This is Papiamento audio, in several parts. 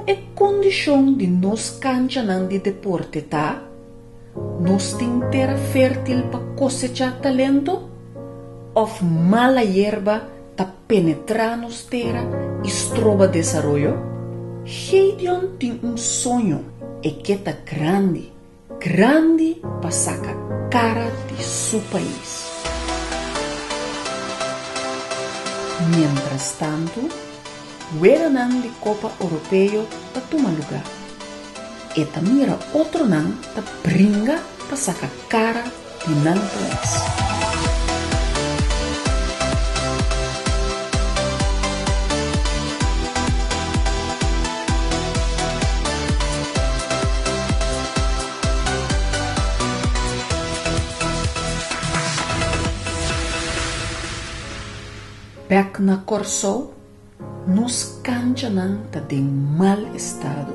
e kondishon di nos kanchanan di deporte ta? Nos tin tera fértil pa kosechá talento? Òf mala yerba ta penetrá nos tera i stroba desaroyo? Gideon tin un soño, e ke ta grandi, grandi pa saka kara di su pais. Mientrastantu, weganan di Kopa Oropeo ta tuma lugá. E ta mira otronan ta bringa pa saka kara di nan pais. Bèk na Kòrsou, nos kanchanan ta den mal estado.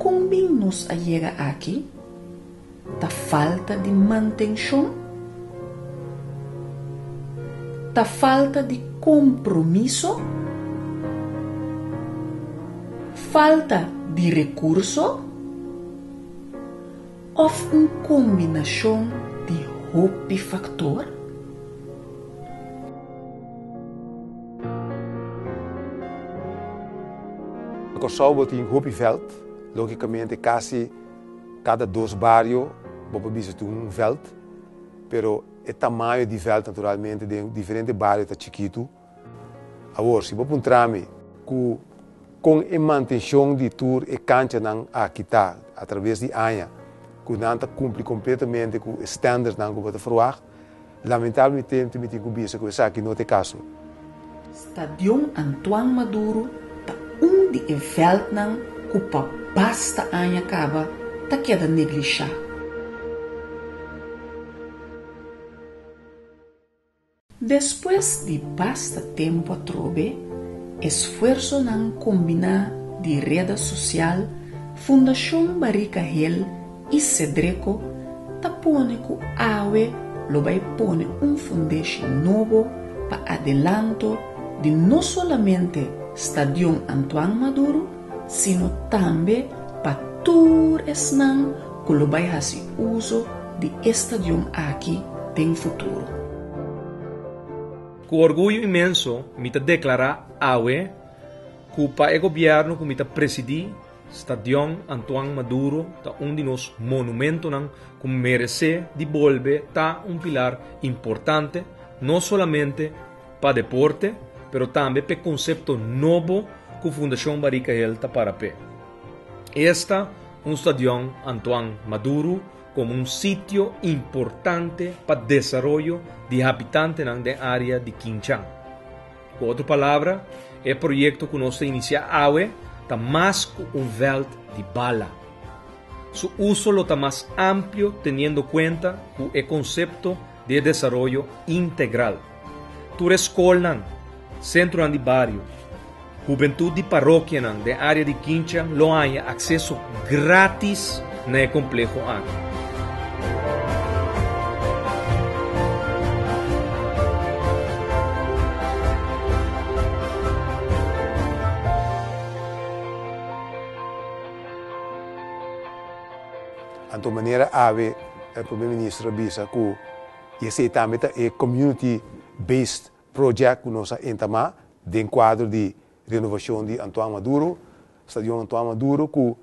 Kon bin nos a yega aki? Ta falta di mantenshon? Ta falta di kompromiso? Falta di rekurso? Òf un kombinashon di hopi faktor? Kòrsou bo tin hopi vèlt, lógikamente kasi Kada dos bario bo por bisa tin un veld, pero e tamaño di veld naturalmente den diferente bario ta chikitu. Awor, si bo puntra mi ku kon e mantenshon di tur e kanchanan aki ta atraves di aña, ku nan ta kumpli kompletamente ku e standardnan ku bo ta ferwagt, lamentablemente mi tin ku bisa ku esaki no ta e kaso. Stadion Antoine Maduro ta un di e vèltnan ku pa basta aña kaba ta keda neglishá. Despues di basta tempu atrobe, esfuersonan kombiná di Reda Sosial, Fundashon Barika Hel i Sedreko ta pone ku awe lo bai pone un fundeshi nobo pa adelanto di no solamente Stadion Antoine Maduro sino tambe pa tur esnan ku lo bai hasi uso di e stadion aki den futuro. Ku orguyo inmenso mi ta deklará awe ku pa e gobièrnu ku mi ta presidí, Stadion Antoine Maduro ta un di nos monumentonan ku meresé di bolbe ta un pilar importante no solamente pa deporte pero tambe p'e konsepto nobo ku Fundashon Barika Hel ta para p'e. Esta un Stadion Antoine Maduro komo un sitio importante pa desaroyo di habitantenan den área di Kinchan. Ku otro palabra, e proyekto ku nos ta inisiá awe ta mas ku un vèlt di bala. Su uso lo ta mas amplio teniendo kuenta ku e konsepto di e desaroyo integral. Tur e skolnan, sentronan di bario, hubentut di parokianan den área di Kincha lo haña akseso grátis na e kompleho aki. Anto manera awe e Prome Minister a bisa ku esei tambe ta e community based project ku nos a entamá den kuadro di renovashon di Antoine Maduro, Stadion Antoine Maduro ku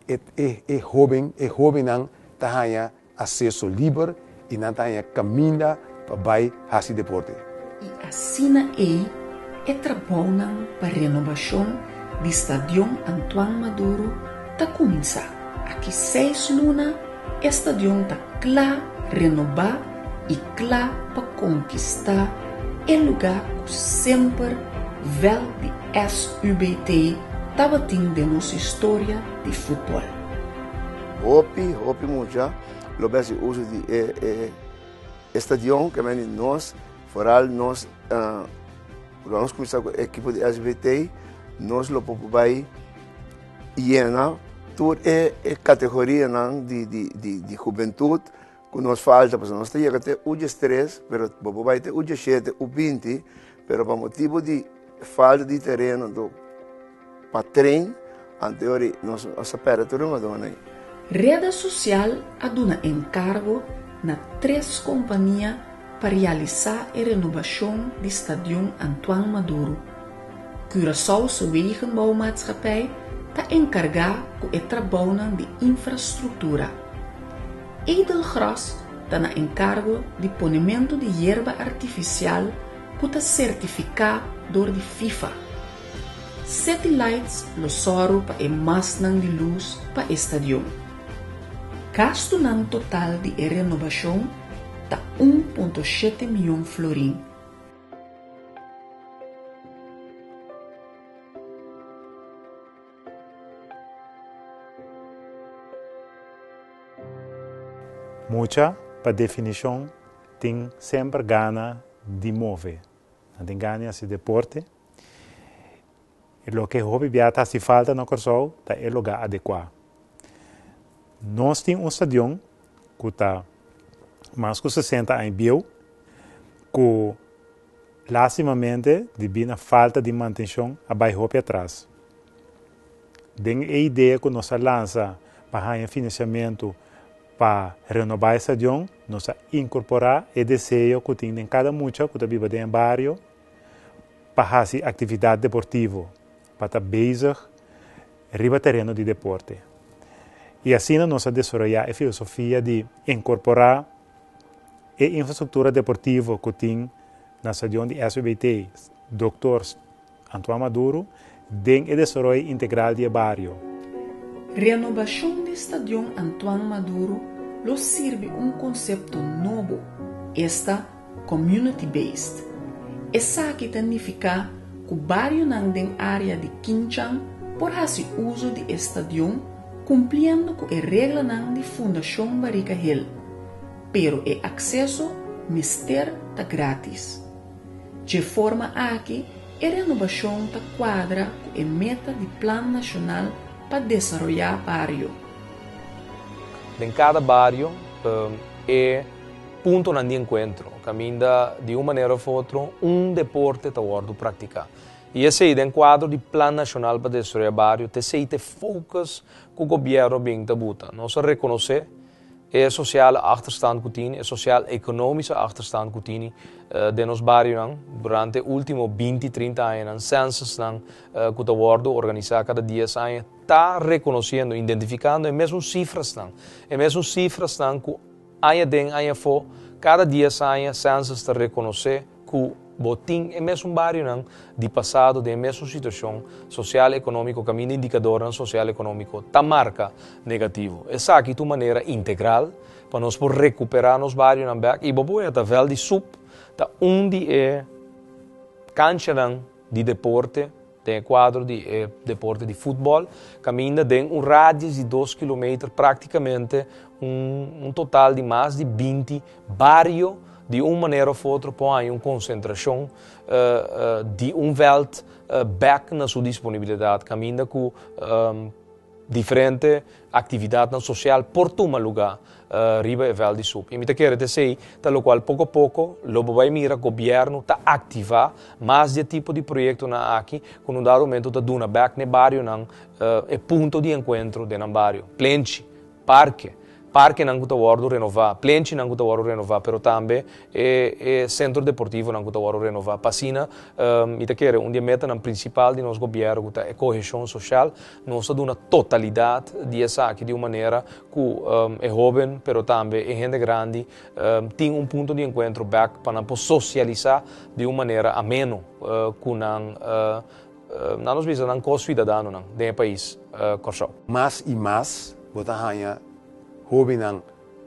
E e e hoben e hobennan ta haña aseso liber i nan ta haña kaminda pa bai hasi deporte. I asina ei e trabounan pa renobashon di Stadion Antoine Maduro ta kuminsá. Aki seis luna e stadion ta kla renobá i kla pa konkistá e lugá ku semper vèlt di SUBT tabatin den nos historia di futbòl. Hopi, hopi mucha lo bai hasi uso di e e e stadion ke meni nos, foral nos lo nos kuminsá ku e ekipo di SBT, nos lo por bai yena tur e e kategorianan di di di di hubentut ku nos falta, pasobra nos ta yega te u diestres, pero bo por bai te u diesshete, u binti, pero pa motibu di falta di tereno anto. pa train, anto yori nos a pèrdè tur hungadónan ei. Reda Sosial a duna enkargo na tres kompania pa realisá e renobashon di Stadion Antoine Maduro. Curaçaose Wegenbouwmaatschappij ta enkargá ku e trabounan di infrastruktura. Edelgras ta na enkargo di ponementu di yerba artifisial ku ta sertifiká dor di FIFA. City Lights lo sòru pa e mastnan di lus pa e stadion. Gastunan total di e renobashon ta 1.7 mion florin. Mucha, pa definishon, tin semper gana di move. Nan tin gana di hasi deporte. I loke hopi bia ta hasi falta na Kòrsou ta e lugá adekuá. Nos tin un stadion ku ta mas ku 60 aña bieu, ku lastimamente debí na falta di mantenshon a bai hopi atras. Den e idea ku nos a lansa pa haña finansiamentu pa renobá e stadion, nos a inkorporá e deseo ku tin den kada mucha ku ta biba den e bario pa hasi aktividat deportivo, pa ta bezig riba tereno di deporte. I asina nos a desaroyá e filosofia di inkorporá e infrastruktura deportivo ku tin na stadion di SBBT, Dòkter Antoine Maduro, den e desaroyo integral di e bario. Renobashon di Stadion Antoine Maduro lo sirbi un konsepto nobo, esta community based. Esaki ta nifiká ku barionan den área di Kinchan por hasi uso di e stadion kumpliendo ku e reglanan di Fundashon Barika Hill, pero e akseso mester ta grátis. Dje forma aki e renobashon ta kuadra ku e meta di Plan Nashonal pa Desaroyá Bario. Den kada bario e puntonan di enkuentro kaminda di un manera òf otro un deporte ta wòrdu praktiká. I esei den kuadro di Plan Nashonal pa Desaroyá Bario ta esei ta e focus ku gobièrnu bin ta buta. Nos a rekonosé E sociale achterstand ku tini, e sociaal-economische achterstand ku tini den nos barionan durante e ultimo binti, trinta añanan, censusnan ku ta wòrdu organisá kada dies aña ta rekonosiendo, identifikando e mesun sifrasnan, e mesun sifrasnan ku aña den aña afó, kada dies aña census ta rekonosé ku bo tin e mesun barionan di pasado den e mesun situashon sosial-ekonómiko kaminda indikadornan sosial-ekonómiko ta marka negativo. Esaki ta un manera integral pa nos por rekuperá nos barionan bèk i bo por wea ta vèlt di sup ta un di e kanchanan di deporte den e kuadro di e deporte di futbòl kaminda den un radius di dos kilometer praktikamente un total di mas di 20 bario di un manera of otro por haña un konsentrashon di un vèlt bèk na su disponibilidat kaminda ku diferente aktividatnan sosial por tuma lugá riba e vèlt di sup. I mi ta kere ta esei ta lokual poko poko lo bo bai mira gobièrnu ta aktivá mas di e tipo di proyektonan aki ku na un dado momento ta duna bèk na e barionan e punto di enkuentro den nan bario. Plenchi. Parke, parkenan ku ta wòrdu renová, plenchinan ku ta wòrdu renová, pero tambe e e sentro deportivonan ku ta wòrdu renová. Pa asina mi ta kere un di e metanan prinsipal di nos gobièrnu ku ta e koheshon soshal, nos ta duna totalidat di esaki di un manera ku e hóben pero tambe e hende grandi tin un punto di enkuentro bèk pa nan por sosialisá di un manera ameno ku nan Nan nos bisa nan ko-suidadanonan den e pais Kòrsou. Mas i mas bo ta haña hóbennan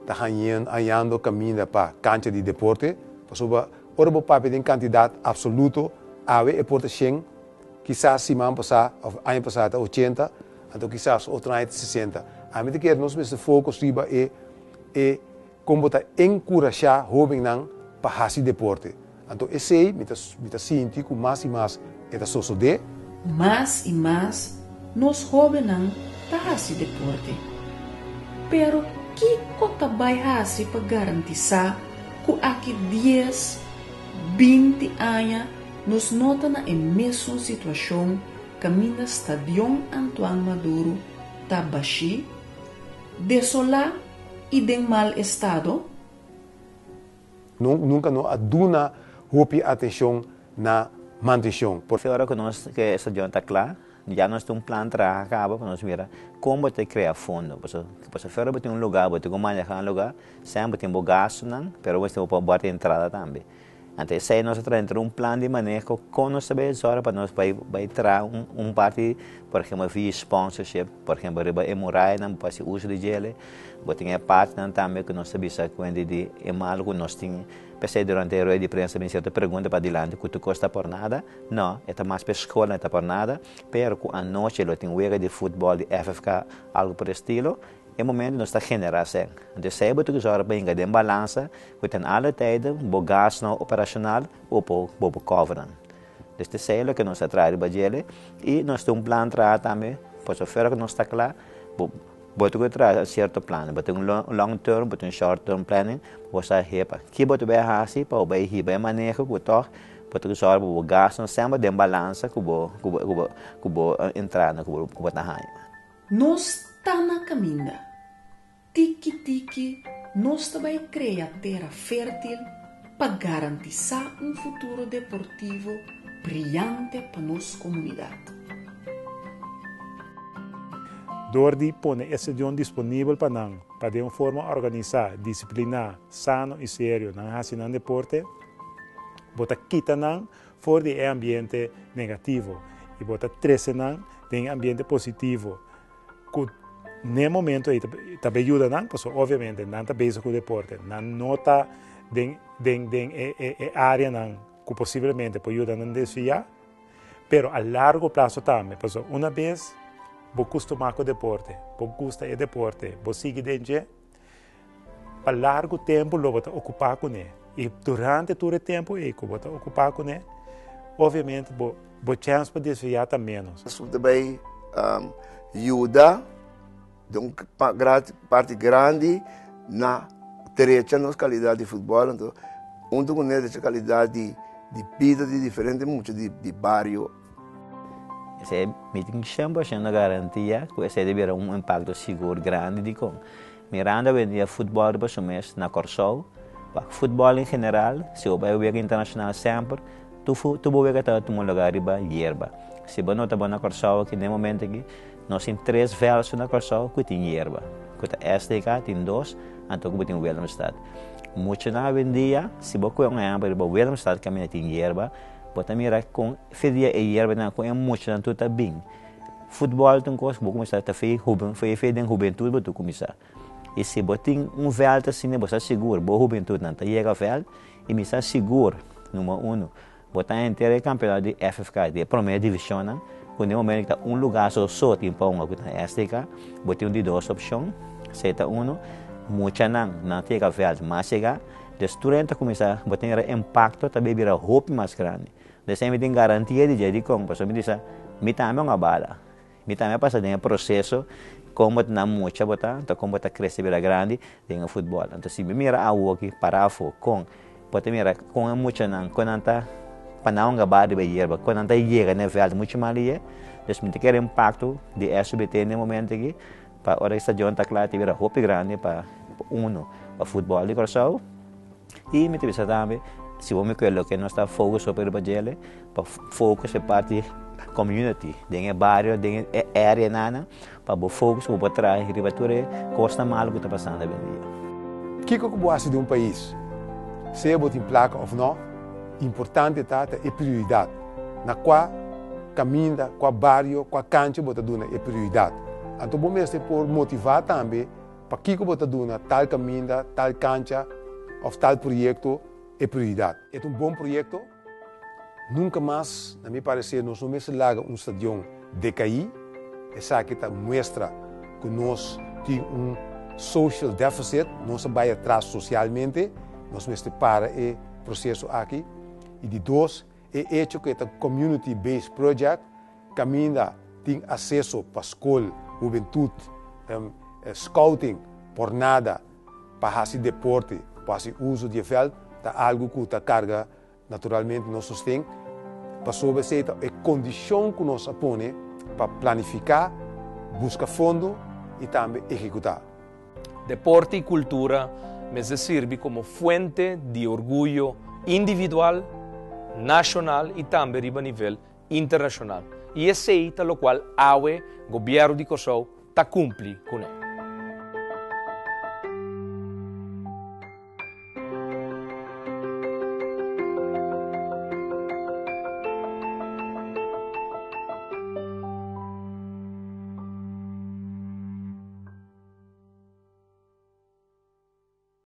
ta hañando kaminda pa kancha di deporte, pasobra ora bo papia den kantidat apsoluto, awe e por ta shen, kisas siman pasá òf aña pasá ta ochenta, anto kisas otro aña ta sesenta. Ami ta kere nos mester focus riba e e kon bo ta enkurashá hóbennan pa hasi deporte. Anto esei mi ta mi ta sinti ku mas i mas e ta sosodé. Mas i mas nos hóbennan ta hasi deporte. Pero kiko ta bai hasi pa garantisá ku aki dies, 20 aña nos no ta na e mesun situashon? kaminda Stadion Antoine Maduro ta bashí, desolá i den mal estado? Nunka no a duna hopi atenshon na mantenshon. Por fin ora ku nos ke e stadion ta kla, ya nos tin un plan traha kaba pa nos mira kon bo ta krea fondo. Pasobra pasobra bo tin un lugá, bo tin ku maneha un lugá, semper bo tin bo gastunan, pero bo mester por tin entrada tambe. Anto esei nos a traha dentro un plan di maneho kon nos ta bay zòrg pa nos bay bay traha un un parti, por ehempel via sponsorship, por ehempel riba e murayanan bo por hasi uso di djele, bo tin e partinan tambe ku nos ta bisa kuenta di e mal ku nos tin. P'esei durante e rueda di prensa bin sierto pregunta padilanti ku tur kos ta por nada. No, e ta mas p'e skolnan e ta por nada, pero ku anochi lo tin wega di futbòl di FFK algu por estilo. E momento nos ta generá sèn. Anto esei bo ta ku zòrg pa hinka den balansa ku ten ale tijden bo gastunan operashonal bo por bo por cover nan. Dus ta esei loke nos ta traha riba djele i nos tin un plan traha tambe pasobra ku nos ta kla bo bo ta ku traha un sierto plan. Bo tin un long term bo tin un short term planning bo sa hepa ki bo ta bai hasi pa bo bai hiba e maneho ku tòg bo ta ku zòrg pa bo gastunan semper den balansa ku bo ku bo ku bo entrada ku bo ta haña. Nos ta na kaminda. Tiki tiki nos ta bai krea tera fértil pa garantisá un futuro deportivo briante pa nos komunidat. Dor di pone e stadion disponibel pa nan pa den un forma organisá, disipliná, sano i serio nan hasi nan deporte, bo ta kita nan for di e ambiente negativo i bo ta trese nan den e ambiente positivo ku n'e momento ei ta bay yuda nan pasobra obviamente nan ta bezig ku deporte, nan no ta den den den e e areanan ku posiblemente por yuda nan desviá, pero a largo plaso tambe pasobra una bes bo kustumá ku deporte, bo gusta e deporte, bo sigui den dje. Pa largu tempu lo bo ta okupá kuné. I durante tur e tempu ei ku bo ta okupá kuné, obviamente bo bo chèns pa desviá ta ménos. Su ta bai yuda den un parti grandi na drecha nos kalidat di futbòl. Anto huntu kuné drecha kalidat di bida di diferente mucha di bario. Esei mi tin 100% garantia ku esei ta bira un impakto sigur grandi dikon Miranda awendia futbòl riba su mes na Kòrsou, wak futbòl en general, si bo bai wega internashonal semper tur tur bo wega ta tuma lugá riba yerba. Si bo nota bo na Kòrsou aki den momento aki nos tin tres vèlso na Kòrsou ku tin yerba, ku ta SDK tin dos anto ku bo tin Willemstad. Muchanan awendia si bo kohe un ehèmpel riba Willemstad kaminda tin yerba bo ta mira kon fedia e yerbanan kon e muchanan tur ta bin. Futbòl ta un kos ku bo kuminsá ta fei huben fei fei den hubentut bo ta kuminsá. I si bo tin un vèlt asina bo sa sigur bo hubentutnan ta yega vèlt i mi sa sigur number uno bo ta henter e kampionato di FFK di e promé divishonnan ku den momento ku ta un lugá so so tin pa hunga ku ta SDK bo tin un di dos opshon esei ta uno muchanan nan ta yega vèlt mas yega des tur hende ta kuminsá bo ta mira impakto ta bira hopi mas grandi. Desei mi tin garantia di dje dikon, pasobra mi bisa, mi tambe un a bala. Mi tambe a pasa den e proseso kon bo ta na mucha bo ta, anto kon bo ta krese bira grandi den e futbòl. Anto si mi mira awoki para afó kon bo ta mira kon e muchanan, kon nan ta pa nan hunga bala riba e yerba, kon nan ta yega na e vèlt muchu mal di dje. Dus mi ta kere impakto di SBT na e momento aki pa ora e stadion ta kla ta bira hopi grandi pa uno pa futbòl di Kòrsou. I mi ta bisa tambe, si bo mi kue loke nos ta focus op riba djele, pa focus e parti community, den e bario, den e area nana, pa bo focus ku bo por traha riba tur e kosnan malu ku ta pasando awendia. Kiko ku bo hasi den un pais, sea bo tin plaka òf nò, importante ta ta e prioridat. Na kua kaminda, kua bario, kua kancha bo ta duna e prioridat. Anto bo mester por motivá tambe. Pakiko bo ta duna tal kaminda, tal kancha òf tal proyekto e prioridat? E ta un bon proyekto? Nunka mas, na mi pareser, nos no mester laga un stadion dekaí. Esaki ta muestra ku nos tin un social deficit, nos a bai atras sosialmente, nos mester para e proseso aki. I di dos, e echo ku e ta community based project, Kaminda tin aseso pa skol, hubentut, scouting, por nada pa hasi deporte, pa hasi uso di e vèlt, ta algu ku ta karga naturalmente nos sosten. Pasobra esei ta e kondishon ku nos a pone pa planifiká, buska fondo i tambe ehekutá. Deporte i kultura mester sirbi komo fuente di orguyo individual, nashonal i tambe riba nivel internashonal. I esei ta lokual awe Gobièrnu di Kòrsou ta kumpli kuné.